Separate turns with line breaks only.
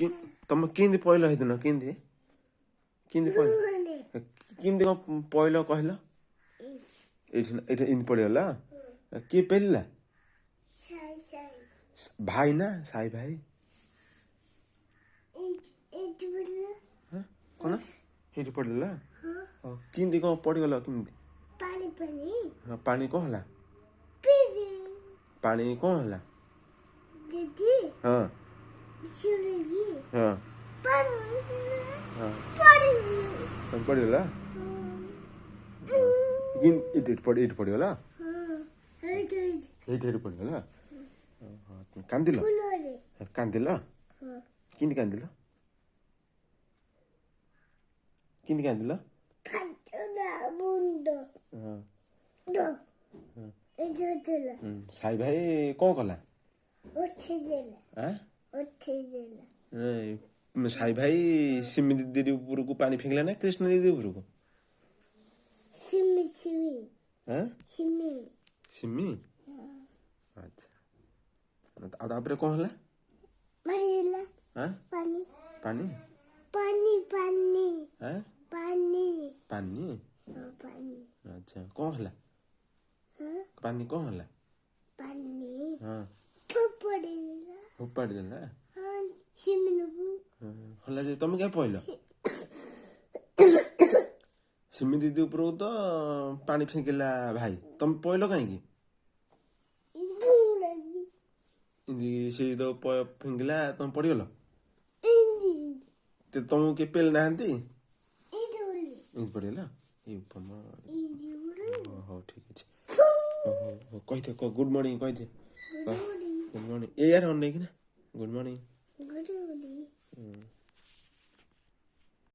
କି ତମେ କେମିତି ପଇଲ ହେଇଦିନ? କେମିତି କେମିତି ପଇଲ? କେମିତି କଣ ପଇଲ କହିଲ? ଏଇଠି ଏଇଠି ଏମିତି ପଡ଼ିଗଲା। କିଏ ପେଲିଲା? ଭାଇ ନା ସାଇ ଭାଇ? କଣ ଏଇଠି ପଡ଼ିଗଲା? କେମିତି କଣ ପଡ଼ିଗଲ କେମିତି? ହଁ, ପାଣି କଣ ହେଲା? ପାଣି କଣ ହେଲା? ହଁ ହଁ ହଁ, ପଡ଼ିଗଲା। ଏଇଠି ଏଇଠି ପଡ଼ିଗଲା। ଏଇଠି ଏଇଠି ପଡ଼ିଗଲା। କାନ୍ଦିଲ? କାନ୍ଦିଲ? କେମିତି କାନ୍ଦିଲ? କେମିତି କାନ୍ଦିଲ? ହଁ, ସାଇ ଭାଇ କଣ କଲା? ସାଇ ଭାଇ ସିମି ଦିଦି ଉପରକୁ ପାଣି ଫିଙ୍ଗିଲା ନା କୃଷ୍ଣ ଦିଦି ଉପରକୁ?
ସିମି, ସିମି। ସିମି।
ସିମି, ଆଚ୍ଛା। ଆଉ ତାପରେ କଣ ହେଲା?
ପାଣି।
ପାଣି।
ପାଣି, ପାଣି। ପାଣି।
ପାଣି।
ପାଣି।
ଆଚ୍ଛା, କଣ ହେଲା? ପାଣି କଣ ହେଲା?
ପାଣି।
ହଁ।
ଫୋପାଡ଼ି ଦେଲା।
ଫୋପାଡ଼ି ଦେଲା।
ହଁ, ସିମିକୁ।
ହେଲା ଯେ ତମେ କାଇଁ ପଇଲ? ସିମି ଦିଦି ଉପରକୁ ତ ପାଣି ଫିଙ୍କିଲା ଭାଇ, ତମେ ପଇଲ କାହିଁକି? ଏମିତି ସେ ତ ଫିଙ୍ଗିଲା, ତମେ ପଡ଼ିଗଲ। ତମକୁ କିଏ ପେଲି ନାହାନ୍ତି? ଏମିତି ପଡ଼ିଗଲା। ଏଇ ହଉ, ଠିକ ଅଛି। ହଉ ହଉ ହଉ, କହିଦେ, ଗୁଡ୍ ମର୍ଣ୍ଣିଂ କହିଦେ। Good morning. ଏଇଆଡ଼େ ଅନେଇକିନା ଗୁଡ୍ ମର୍ଣ୍ଣିଂ।